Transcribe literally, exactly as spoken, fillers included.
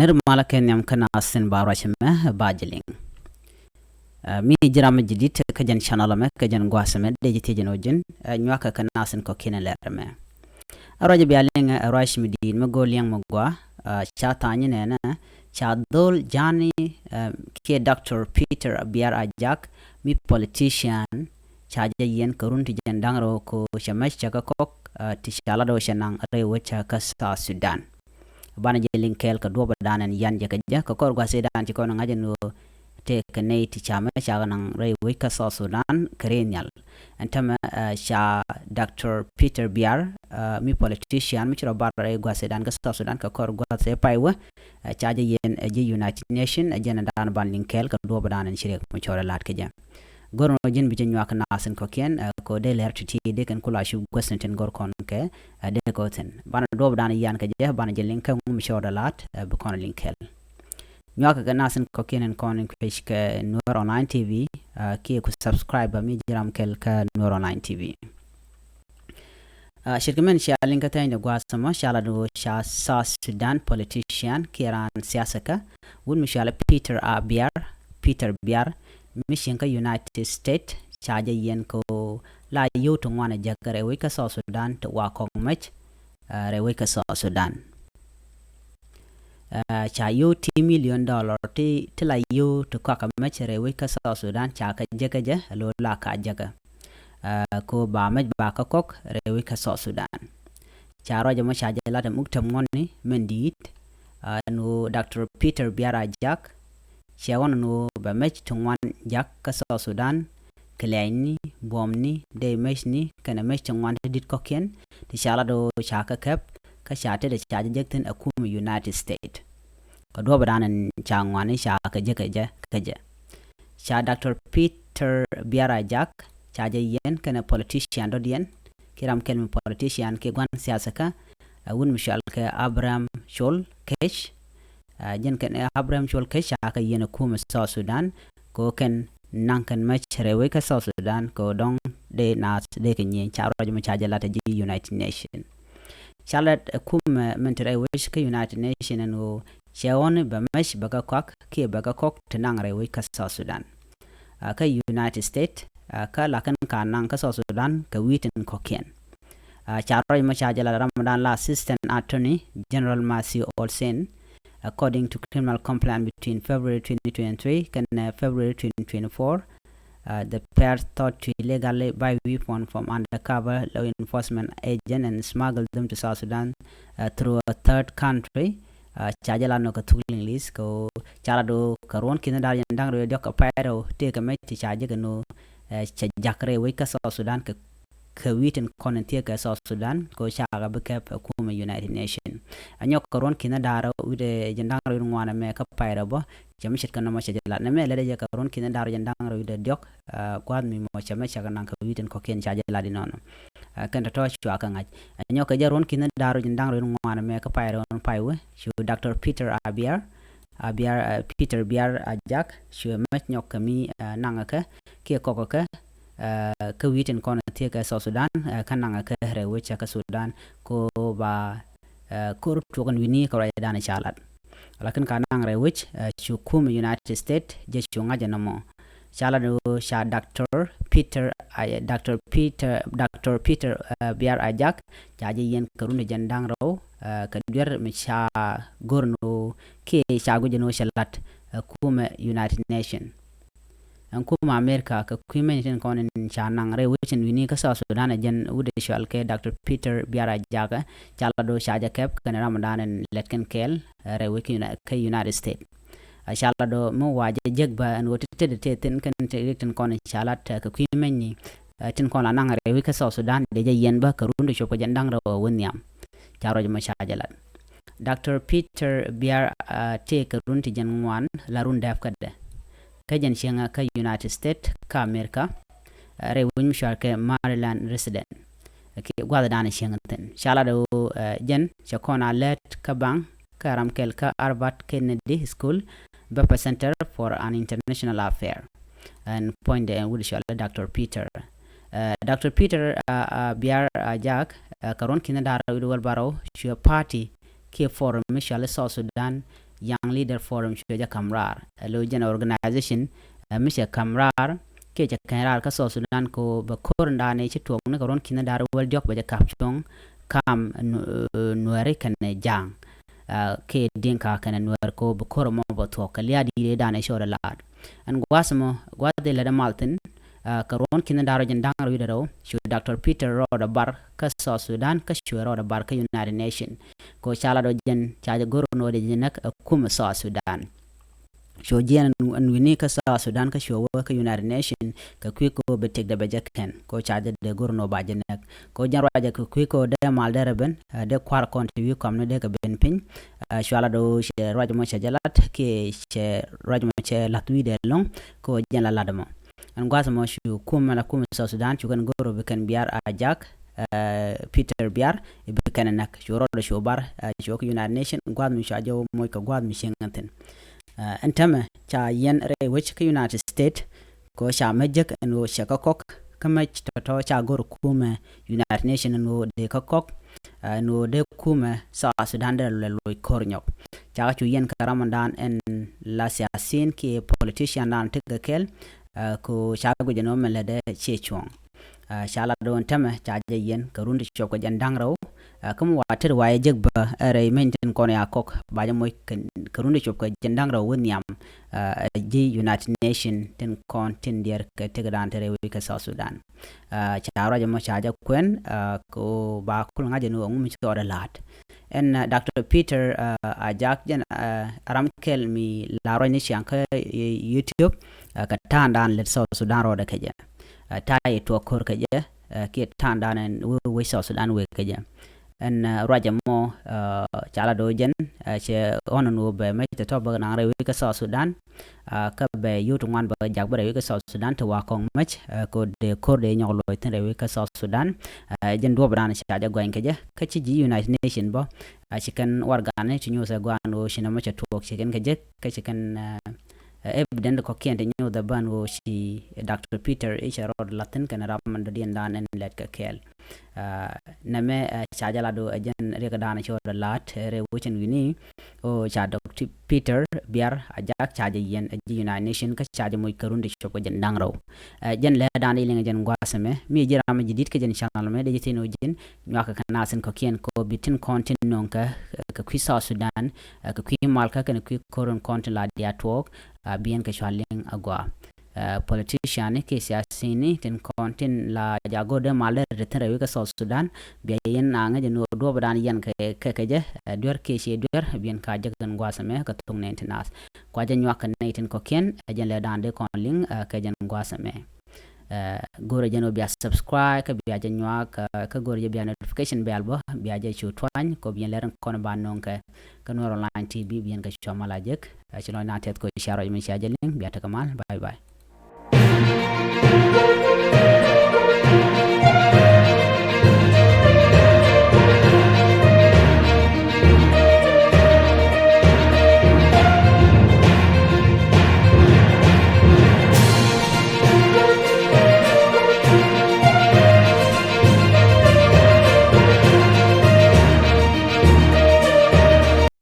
Ner malä kɛ nhiam kä nasin ba ruac mɛ ba jɛ liŋ. Ɛ, mi ji̱ ram mi ji̱ dit kä jɛn channel mɛ kä jɛn gua̱a̱th mɛ dee ji̱ thiec jɛn ɔ ji̱n, ɛ, nyuakä kä nasin kɔ̱kiɛn lɛr mɛ. Ɛ ruac bia liŋ ɛ ruac mi di̱i̱t mi go̱o̱r liɛŋ mi gɔaa, ɛ, ca tha̱a̱ny nɛnɛ ca dhol Jani, ɛ, kiɛ Doctor Peter Biar Ajak mi politician ca jɛ yɛn kɛ run ti jɛn da̱ŋ rɛw ko cɛ mɛc cɛ kä kɔk, ɛ, ti ca lat ɔ cɛ naŋ rɛy wecä kä South Sudan. Banɛ jɛ liŋ kɛɛl kɛ duɔ̱p dan ɛn yan jɛ kɛ jɛ kɛ kɔr gua̱th dan ci kɔn ŋa̱c ɛn ɣöö tëëkɛ nɛy ti ca mɛ ca kɛ naŋ rɛy wec kä South Sudan kɛ rɛy nhial. Ɛn tämɛ, ɛ, ca Doctor Peter Biar, ɛ, mi politician mi ci rɔ bar rɛy gua̱th dan kä South Sudan kɛ kɔr gua̱th pay wä, ɛ, ca jɛ yɛn ɛ ji̱ United Nation ɛ jɛn ɛ dan ban liŋ kɛɛl kɛ duɔ̱p dan ɛn ci riɛk mi cɔɔl ɛ la̱t kɛ jɛ. Gör nɔ ji̱n bi jɛ nyuak nasin kɔ̱kiɛn, ɛ, kɛ dee lɛr ti̱ti̱ dee kɛn kula cup gua̱th tin tin gör kɔn kɛ, ɛ, dee kɛ thi̱n. Banɛ duɔ̱p dan yan kɛ jɛ, banɛ jɛ liŋ kɛ ŋum cɔɔd ɛ la̱t, ɛ, bi kɔn liŋ kɛɛl. Nyuak kɛ nasin kɔ̱kiɛn in kɔn in kuec kɛ Nuer Online T V, ɛ, kiɛ ku subscribe mi ji̱ ram kɛl kä Nuer Online T V. Ɛ, ce̱tkɛ mɛn cia liŋ kä thɛny de gua̱a̱th mɔ, ca lat ɣöö ca South Sudan politician kiɛ raan siasa kä wut mi cɔal Peter Abiar, Peter Biar, mi cieŋ kä United States, ca jɛ yɛn kɛ ɣöö la yio̱w ti ŋuan ɛ jäk rɛy wec kä South Sudan ti wa kɔk mɛc, ɛ, rɛy wec kä South Sudan. Ɛ, ca yio̱w ti million dollar ti, ti la yio̱w ti kɔak kä mɛc rɛy wec kä South Sudan, ca kɛ jäkä jɛ, ɛ, lo̱ la ka jäkä. Ɛ, ko ba mɛc ba kä kɔk rɛy wec kä South Sudan. Ca ruac ɛmɔ ca jɛ lat ɛ muk tɛm ŋuɔ̱tni mɛn di̱i̱t, ɛ, ɛn ɣöö Doctor Peter Biar Ajak, cɛ ɣɔn ɛn ɣöö bɛ mɛc ti ŋuan jak kä South Sudan, kɛ lɛɛcni, buɔ̱mni, dee mɛcni, kɛnɛ mɛc ti ŋuan ti di̱t kɔ̱kiɛn, ti ca lat ɣöö ca kɛ kɛp, kä ca tetdɛ ca jɛ jek thi̱n ɛ kumɛ United States. Kɛ duɔ̱ɔ̱p dan ɛn ca ŋuani ca kɛ jek kɛ jɛ, kɛ jɛ. Ca Doctor Peter Biar Ajak, ca jɛ yɛn kɛnɛ politician dɔ̱diɛn, ki ram kɛl mi politician ki gua̱n siasa kä, ɛ, wut mi cɔal kɛ Abraham Chol Kech, ɛ, jɛn kɛn, ɛ, Abraham Chol Kech ca kɛ yɛn ɛ kumɛ South Sudan, ko kɛn naŋ kɛn mɛc rɛy wec kä South Sudan, ko dɔ̱ŋ dee naath dee kɛ nyieny, ca ruac mɔ ca jɛ lat ɛ ji̱ United Nation. Ca lat ɛ kumɛ, ɛ, mɛn ti rɛy wec kä United Nation ɛn ɣöö cɛ ɣɔni bɛ mɛc bɛ kɛ kɔak kiɛ bɛ kɛ kɔk ti naŋ rɛy wec kä South Sudan. Ɛ, kä United States, ɛ, kä la kɛn ka naŋ kä South Sudan kɛ wi̱i̱ tin kɔ̱kiɛn. Ɛ, ca ruac mɔ ca jɛ lat ram dan la Assistant Attorney General Matthew Olsen, according to criminal complaint between February twenty twenty-three kɛnɛ, ɛ, February twenty twenty-four, ɛ, the pair thought to illegally buy weapon from undercover law enforcement agent and smuggle them to South Sudan, ɛ, through a third country. Ɛ, ca jɛ lat nɔ kɛ thuk Liŋli̱th kɛ ɣöö ca lat ɣöö kɛ ruɔ̱n ki̱n da̱r jɛn da̱ŋ rɛw diɔ̱k kɛ pay rɛw tëëkɛ mɛc ti ca jek ɛn ɣöö, ɛ, cɛ jak rɛy wec kä South Sudan kɛ, kɛ wi̱i̱ tin kɔn in thiee kɛ South Sudan kɛ ɣöö cakɛ bi kɛp ɛ kumɛ United Nation. Ɛ nyɔk kɛ ruɔ̱n ki̱n da̱r wi̱cdɛ jɛn da̱ŋ rɛw wi̱cdɛ ŋuan ɛmɛ kä pay rɛw bä, cɛ mi ce̱tkɛ nɔmɔ cɛ jɛ lat nɛmɛ lätdɛ jɛ kɛ ruɔ̱n ki̱n da̱r jɛn da̱ŋ rɛw wi̱cdɛ diɔ̱k, ɛ, gua̱a̱th mi mɔ cɛ mɛ cɛ kɛ naŋ kɛ wi̱i̱ tin kɔ̱kiɛn ca jɛ lat inɔnɔ. Ɛ, kɛn tɔ̱tɔ̱ cua kɛ ŋa̱c. Ɛ nyɔk kɛ jɛ ruɔ̱n ki̱n da̱r wi̱cdɛ da̱ŋ rɛw wi̱cdɛ ŋuan ɛmɛ kä pay rɛw pay wä, cu Doctor Peter Abiar, Abiar, ɛ, Peter Biar Ajak, cuɛ mɛc nyɔk kɛ mi, ɛ, naŋɛ kɛ kiɛ kɔkɛ kɛ, ɛ, kä wi̱i̱ tin kɔn thiee kɛ South Sudan, ɛ, kä naŋɛ kɛ rɛy wec kä Sudan ko ba, ɛ, ko̱r tuɔk ɛn wi̱ni kɛ ruacdan ca lat. Lakin ka naŋ rɛy wec, ɛ, cu kumɛ United States jɛ cu ŋa̱c ɛn nɔmɔ. Ca lat ɣöö ca Doctor Peter, ɛ, Doctor Peter, Doctor Peter, ɛ, Biar Ajak ca jɛ yɛn kɛ run jɛn da̱ŋ rɛw, ɛ, kɛ duer mi ca go̱r nɔ kiɛ ca guic nɔ cɛ lat, ɛ, kumɛ United Nation. Ɛn kumɛ America kɛ kui̱ mɛn tin kɔn in ca naŋ rɛy wec in wi̱ni kä South Sudan ɛ jɛn wut ɛ cɔal kɛ Doctor Peter Biar Ajak, ca lat ɣöö ca jɛ kɛp kɛnɛ ram dan in lɛt kɛn kɛɛl, ɛ, rɛy wec kä Uni-, kä United States. Ɛ, ca lat ɣöö mi wa jɛ jek bä ɛn ɣöö ti tet ti thin kɛn ti rik tin kɔn in ca lat, ɛ, kɛ kui̱ mɛn ni, ɛ, tin kɔn la naŋ rɛy wec kä South Sudan dee jɛ yɛn bä kɛ run ti cop kɛ jɛn da̱ŋ rɛw ɛ wä nhiam. Ca ruac mɔ ca jɛ lat. Doctor Peter Biar, ɛ, tëëkɛ run ti jɛn ŋuan la run dääp kädɛ. Kä jɛn cieŋä kä United States kä America, ɛ, rɛy wec mi cɔal kɛ Maryland resident. Ɛ, kiɛ gua̱th dan cieŋä thi̱n. Ca lat ɣöö, ɛ, jɛn cɛ kɔn a lät kä baŋ kä ram kɛl kä Harvard Kennedy School, Bepper Center for an International Affair. Ɛn puɔ̱nydɛ ɛn wut cɔal Doctor Peter. Ɛ, Doctor Peter, ɛ, ɛ, Biar, ɛ, Ajak, ɛ, kɛ ruɔ̱n ki̱n da̱r wi̱cdɛ wäl bärɔw cuɛ party kiɛ forum mi cɔal South Sudan Young Leader Forum cuɛ jɛ ka̱m raar. Ɛ lo̱ jɛn organization ɛ mi cɛ ka̱m raar kiɛ cɛ kɛn raar kä South Sudan ko bɛ ko̱r in da̱a̱n ɛ ci tuɔɔk ni kɛ ruɔ̱n ki̱n da̱a̱r wäl diɔ̱k bɛ jɛ ka̱p cuɔ̱ŋ ka̱m Nuääri kɛnɛ Ja̱a̱ŋ. Kiɛ Diŋka kɛnɛ Nuäär ko bɛ ko̱r mɔ bɛ thuɔ̱k kɛ lia̱a̱ di̱i̱t ɛ da̱a̱n ɛ cɔɔdɛ laat. Ɛn gua̱a̱th mɔ gua̱a̱th dee lät ɛ mal thi̱n kɛ ruɔ̱n ki̱n da̱a̱r rɔ jɛn da̱ŋ rɛw wi̱cdɛ rɛw cu Doctor Peter rɔɔdɛ bar kä South Sudan kä cuɛ rɔɔdɛ bar kä United Nation. Ko ca lat ɔ jɛn ca jɛ go̱r nɔ dee jɛ näk ɛ kumɛ South Sudan. Cuɛ jiɛn ɛn wi̱ni kä South Sudan kä cuɛ wä kä United Nation kɛ kui̱ ko bɛ tëkdɛ bɛ jɛ kɛn ko ca jɛ dee go̱r nɔ ba jɛ näk. Ko jɛn ruacɛ kɛ kui̱ ko dee mal dee rɛ ben dee kua̱r kɔn ti wi̱i̱ kɔm ni dee kɛ ben piny. Cua lat ɔ cɛ ruac mɔ cɛ jɛ lat kiɛ cɛ ruac mɔ cɛ lath wi̱i̱dɛ lo̱ŋ ko jɛn la lat mɔ. Ɛn gua̱a̱th mɔ cu kumɛ la kumɛ South Sudan cu kɛn go̱r ɔ bi kɛn Biar Ajak Peter Biar bi kɛn ɛ näk cu rɔɔdɛ cu bar cu kɛ United Nation gua̱a̱th mi cua jɛ moc kɛ gua̱a̱th mi cieŋ ɛn thi̱n. Ɛn tämɛ ca yɛn rɛy wec kä United States ko ca mɛ jek ɛn ɣöö cɛ kä kɔk kä mɛ tɔ̱tɔ̱ ca go̱r kumɛ United Nation ɛn ɣöö dee kä kɔk ɛn ɣöö dee kumɛ South Sudan dee lɛ loc ko̱r nyɔk. Ca kä cu yɛn kɛ ramɔndan ɛn la siasin kiɛ politician dan tekɛ kɛl ko ca guic ɛn ɣöö mɛ lɛ dee ciɛ cuɔ̱ŋ. Ca la do̱n tämɛ ca jɛ yɛn kɛ run ti cuɔp kɛ jɛn da̱ŋ rɛw. Kä mi wa tet wa yɛ jek bä ɛ rɛy meny tin kɔn ya kɔk ba jɛ moc kɛ run ti cuɔp kɛ jɛn da̱ŋ rɛw wä nhiam. Ji̱ United Nation tin kɔn tin diɛr kɛ tekdan te rɛy wec kɛ South Sudan. Ca ruac ɛmɔ ca jɛ kuɛn kɛ ba kul ŋa̱c ɛn ɣöö ŋu mi cɔɔdɛ la̱a̱t. Ɛn Doctor Peter Ajak jɛn ram kɛl mi la ruac ni ciaŋ kä YouTube kɛ ta̱a̱ŋdan lät South Sudan rɔɔdɛ kɛ jɛ. Ta̱a̱ yɛ tuɔɔk ko̱r kɛ jɛ kiɛ ta̱a̱ŋdan ɛn wee wec South Sudan wee kɛ jɛ. Ɛn ruacɛ mɔ ca la do̱ jɛn cɛ ɣɔn ɛn wee bɛ mec tɔ̱tɔ̱ bä naŋ rɛy wec kä South Sudan. Kä bɛ yio̱w ti ŋuan bä jak bä rɛy wec kä South Sudan ti wa kɔŋ mec ko dee ko̱r dee nyɔk loc thi̱n rɛy wec kä South Sudan. Jɛn duɔ̱ɔ̱pdan ca jɛ gɔny kɛ jɛ kä ci ji̱ United Nation bä. Ci kɛn wargani ti nyuuth ɛ guan ɣöö ci nɔmɔ cɛ tuɔɔk ci kɛn kɛ jek kä ci kɛn evident kɔkiɛn ti nyuuth ɛ bän ɣöö ci Doctor Peter i̱ cɛ rɔɔd la̱thi̱n kɛn ram mɛn dɔ̱diɛn dan ɛn lɛt kɛ kɛɛl. Nɛmɛ ca jɛ lat ɣöö ɛ jɛn riɛk dan cɛ rɔɔd la̱t rɛy wecin wi̱ni ɣöö ca Doctor Peter Biar Ajak ca jɛ yɛn ɛ ji̱ United Nation kä ca jɛ moc kɛ run ti cuɔp kɛ jɛn da̱ŋ rɛw. Jɛn lɛ dan i̱ liŋ ɛ jɛn gua̱a̱th ɛmɛ mi ji̱ ram mi ji̱ di̱t kɛ jɛn channel mɛ dee ji̱ thi̱n ɣöö ji̱n nyuak kɛ kɛ nath in kɔ̱kiɛn kɛ ɣöö bi tin kɔn tin nöŋ kɛ kɛ kui̱ South Sudan kɛ kui̱ malkä kɛnɛ kui̱ ko̱r in kɔn tin la diaal tuɔɔk. Bi ɛn kɛ cua liŋ agɔaa. Politician kiɛ siasini tin kɔn tin la jago dee mal dee ri thi̱n rɛy wec kɛ South Sudan bia yɛn a ŋäc ɛn ɣöö duɔ̱ɔ̱pdan yɛn kɛ kɛ jɛ duer kiɛ ciɛ duer bi ɛn ka jek kɛn gua̱a̱th ɛmɛ kɛ thok nɛn ti nath. Kua jɛ nyuak kɛ nɛy tin kɔ̱kiɛn ɛ jɛn lɛ dan dee kɔn liŋ kɛ jɛn gua̱a̱th ɛmɛ. Go̱rɛ jɛn ɣöö bia subscribe kä bia jɛ nyuak kä go̱rɛ jɛ bia notification bell bä bia jɛ cu tuany kɔ bi yɛn lɛr in kɔn ba no̱o̱ŋ kɛ kä Nuer Online T V bi yɛn kɛ cua mal a jek. Ci lɔny na tɛth kɔ cia ruac mi cia jɛ liŋ bia tekɛ mal. Bye bye.